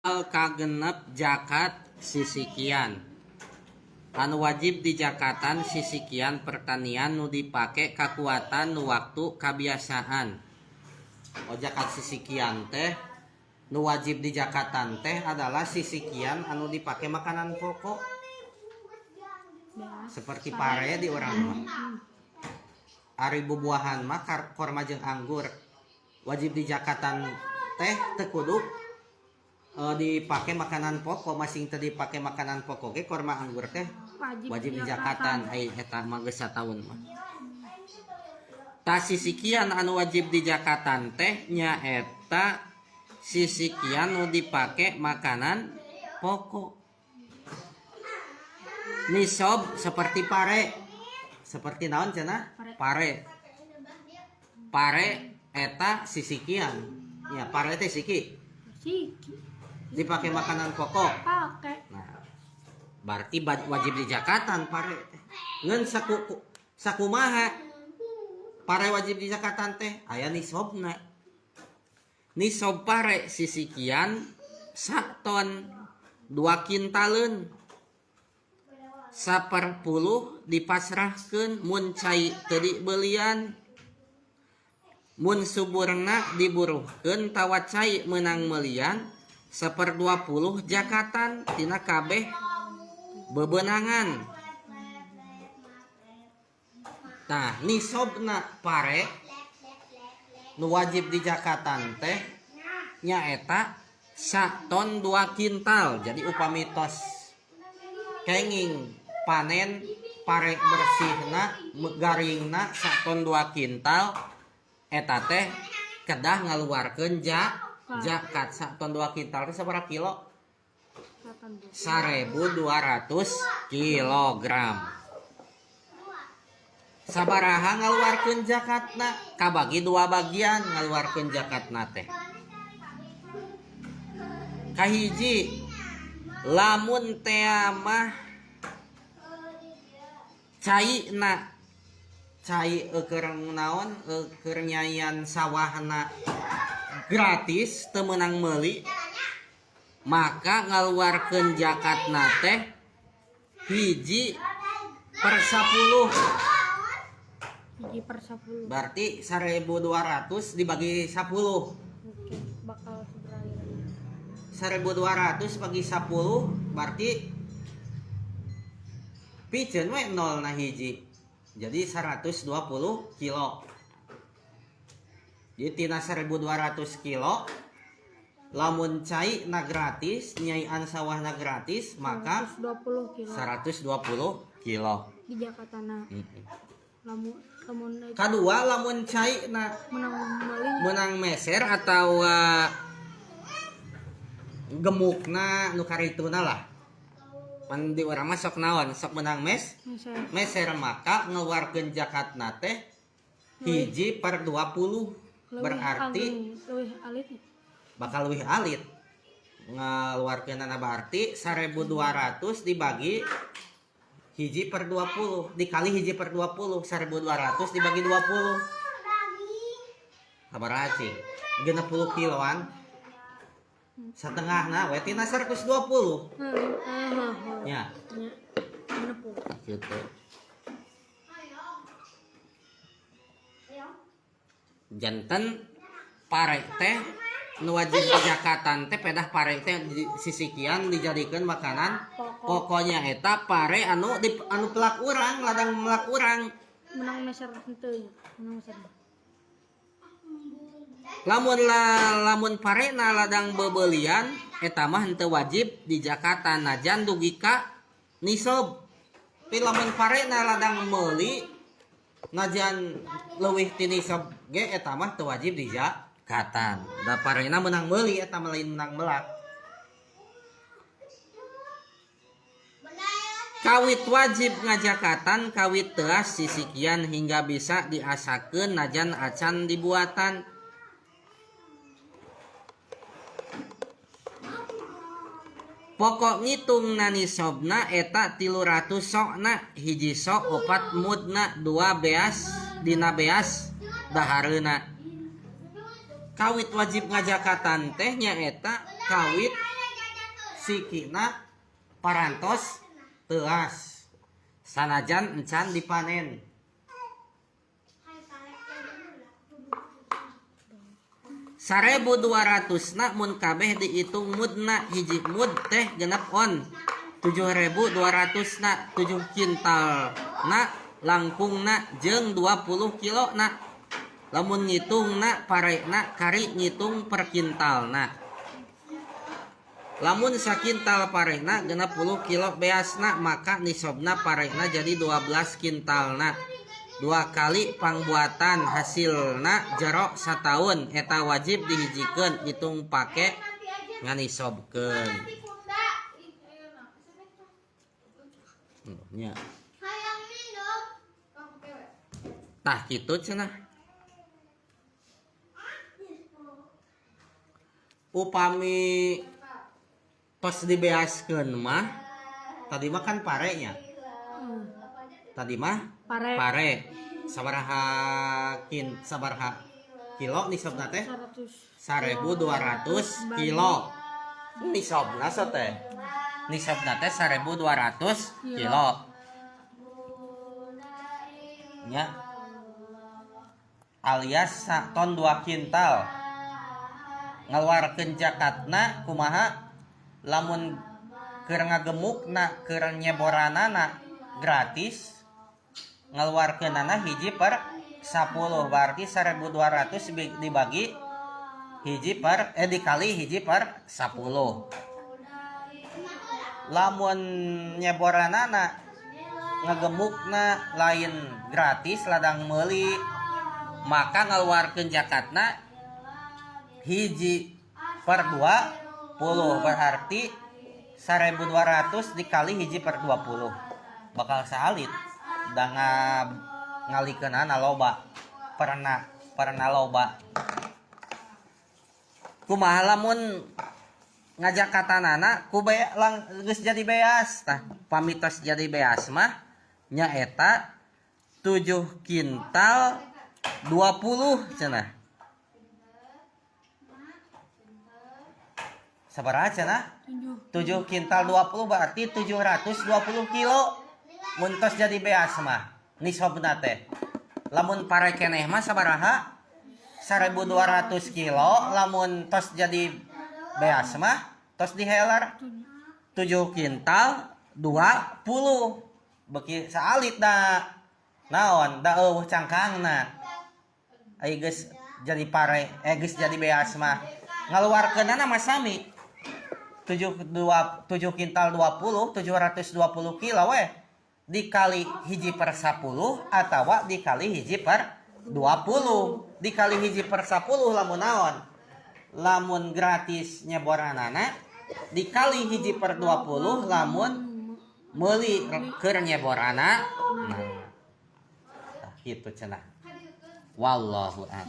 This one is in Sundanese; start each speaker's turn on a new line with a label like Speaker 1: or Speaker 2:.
Speaker 1: Kagenep zakat sisikian. Anu wajib dijakatan sisikian pertanian nu dipake kakuatan nu waktu kabiasaan. Oh, zakat sisikian teh nu wajib dijakatan teh adalah sisikian anu dipake makanan pokok seperti pare di urang mah. Ari bubuahan mah korma jeung anggur wajib dijakatan teh teu kudu dipake makanan pokok, masing teu dipake makanan pokok ge korma anggur teh wajib dijakatan. Ai eta mah geus sataun mah. Tah, sisikian anu wajib dijakatan teh nyaeta sisikian nu dipake makanan pokok nisob seperti pare, seperti naon cenah, pare. Pare eta sisikian ya, pare teh siki.
Speaker 2: Siki.
Speaker 1: Dipakai makanan pokok.
Speaker 2: Pakai.
Speaker 1: Nah, berarti wajib dijakatan pare teh. Ngan sakumaha pare wajib dijakatan teh aya nisobna. Nisob pare sisikian saton 2 kintaleun, saperpuluh dipasrahkeun mun cai teu dibelian, mun suburna diburuhkeun tawa cai meunang melian, 1/20 jakatan tina kabeh bebenangan. Tah, nisobna pare nu wajib dijakatan teh nyaeta saton 2 kintal. Jadi upami tos kenging panen pare bersihna, garingna saton 2 kintal, eta teh kedah ngaluarkeun zakat. Saton 2 kintal teh sabaraha kilo? 1200 kilogram. Sabaraha ngaluarkeun zakatna? Kabagi dua bagian ngaluarkeun zakatna teh. Kahiji, lamun tea mah cai na, cai keur naon, keur nyaian sawahna gratis, teu meunang meuli, maka ngaluarkeun zakatna teh 1/10.
Speaker 2: 1/10.
Speaker 1: Berarti 1200 dibagi 10.
Speaker 2: Oke, bakal seberapa?
Speaker 1: 1200 bagi 10 berarti piceun we 0 nah hiji, jadi 120 kilo. Jadi tina 1200 kilo, lamun cai na gratis, nyaian sawah na gratis, maka
Speaker 2: 120 kilo.
Speaker 1: 120 kilo.
Speaker 2: Dijakatan. Lamun lamun
Speaker 1: Kedua, lamun cai na
Speaker 2: menang meuli,
Speaker 1: menang meser atau gemukna nu karituna lah, pan di urang mah sok naon, sok menang
Speaker 2: meser.
Speaker 1: Meser, maka ngeluarkeun zakatna teh 1/20.
Speaker 2: Leuwih
Speaker 1: Berarti
Speaker 2: agung, leuwih alit.
Speaker 1: Bakal leuwih alit ngeluarkeun, berarti 1200 dibagi 1/20, dikali 1/20. 1200 dibagi 20 sabaraha cing? 60 kiloan setengah. Nah we tina 120. Nya.
Speaker 2: Nya, 60.
Speaker 1: Gitu. Janten pare teh nu wajib dijakatan teh pedah pare teh sisikian dijadikan makanan
Speaker 2: pokok.
Speaker 1: Pokoknya eta pare anu di, anu pelak urang, ladang melak urang.
Speaker 2: Menang meser henteu, menang meser.
Speaker 1: Lamun lamun pare na ladang bebelian, eta mah henteu wajib dijakatan najan dugi ka nisob. Tapi lamun pare na ladang meuli, najan leuwih ti nisob ge, eta mah teu wajib dijakatan da parena menang meuli, eta mah lain menang melak. Kawit wajib ngajakatan kawit teas sisikian hingga bisa diasakeun najan acan dibuatan. Pokok ngitung na nisobna eta 300 sokna, hiji sok 4 mudna 2 beas dina beas dahareuna. Kawit wajib ngajakatan teh nyaeta kawit Sikina parantos teuas sanajan encan dipanen. 1.200 na mun kabeh dihitung mudna hiji mud teh 6 on 7.200 na 7 kintal na langkung na jeung 20 kilo na. Lamun ngitung na pare na kari ngitung per kintal na. Lamun sakintal pare na 60 kilo beasna maka nisobna pare na jadi 12 kintal na. 2 kali pangbuatan hasilna jero sataun eta wajib dihijikeun hitung pake nganisobkeun. Nya. Tah kitu cenah. Upami tos dibeaskeun mah tadi mah kan parenya. Tadi mah pare sabaraha sabaraha kilo nisobna teh? 1.200 kilo. Nisobna so teh. Nisobna teh 1.200 kilo. Nya. Alias ton 2 kintal. Ngaluarkeun zakatna kumaha? Lamun keur ngagemukna keur nyeboranana gratis ngaluarkeunana hiji per 10 berarti 1.200 dibagi hiji per dikali hiji per 10. Lamun nyeboranana ngagemukna lain gratis ladang meuli maka ngaluarkeun zakatna hiji per 20 berarti 1.200 dikali hiji per 20 bakal saalit da ngalikeunana loba pernah loba. Kumaha lamun ngajakatanana ku lang geus jadi beas tah pamitos jadi beas mah nyaeta 7 kintal 20 cenah. Sabaraha cenah? 7 kintal 20 berarti 720 kilo. Mun tos jadi beas mah nisobna teh. Lamun pare keneh mah sabaraha? 1.200 kilo lamun tos jadi beas mah tos dihelar 7 kintal 20. Beki saalit da naon da eueuh cangkangna. Ai geus jadi pare geus jadi beas mah ngaluarkeunana mah sami. 7 kintal 20 720 kilo weh dikali hiji per 10 atawa dikali hiji per 20. Dikali hiji per 10 lamun naon? Lamun gratis nyeboranana dikali hiji per 20 lamun meuli keur nyeborana. Nah, kitu cenah. Wallahu a'lam.